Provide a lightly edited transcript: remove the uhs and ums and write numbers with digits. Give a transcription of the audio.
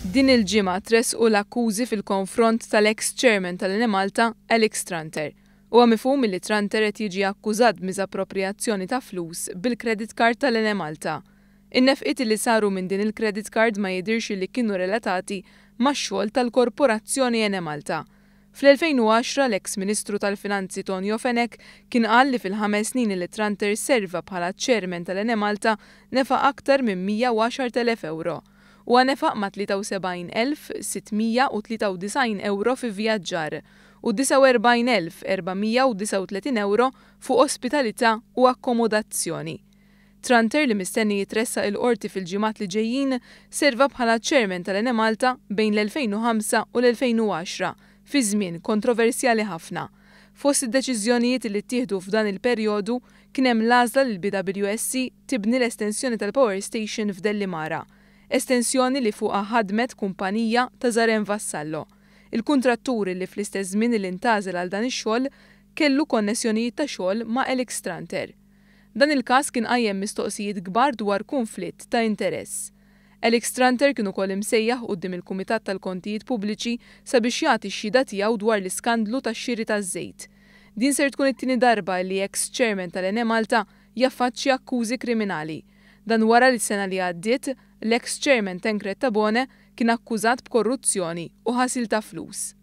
Din il-ġimgħa tressqu l-akkużi fil-konfront tal-eks Chairman tal-Enemalta, Alex Tranter. Huwa mifhum li Tranter qed jiġi akkużat b'miżapproprijazzjoni ta' flus bil-credit card tal-Enemalta. In-nefqiet li saru minn din il-credit card ma jidhirx li kienu relatati max-xogħol tal-Korporazzjoni Enemalta. Fl-2010 l-eks Ministru tal-Finanzi Tonio Fenech kien qal li fil-5 snin li Tranter serva bħala Chairman tal-Enemalta nefaq aktar minn 110,000 euro. Huwa nefaq ma' 73,693 euro fi vjaġġar u 49,439 euro fuq ospitalità u akkomodazzjoni. Tranter, li mistenni jitressaq il-qorti fil-ġimgħat li ġejjin, serva bħala Chairman tal-Enemalta bejn l-2005 u l-2010, fi żmien kontroversjali ħafna. Fost id-deċiżjonijiet li ttieħdu f'dan il-perjodu kien hemm l-għażla li l-BWSC tibni l-estensjoni tal-Power Station f'Dellimara, estensjoni li fuqha ħadmet kumpanija ta' Zaren Vassallo. Il-kuntratturi li fl-istess żmien li ntgħażel għal dan ix-xogħol kellu konnessjonijiet ta' xogħol ma' Alex Tranter. Dan il-każ kien qajjem mistoqsijiet kbar dwar kunflitt ta' interess. Alex Tranter kien ukoll imsejjaħ quddiem il-Kumitat tal-Kontijiet Pubbliċi sabiex jagħti x-xhieda tiegħu dwar l-iskandlu tax-xiri taż-żejt. Din ser tkun it-tieni darba li ex Chairman tal-Enemalta jaffaċċja akkużi kriminali. Dan wara li s-sena li għaddiet, l-ex Chairman Tancred Tabone kien akkużat b'korruzzjoni u ħasil ta' flus.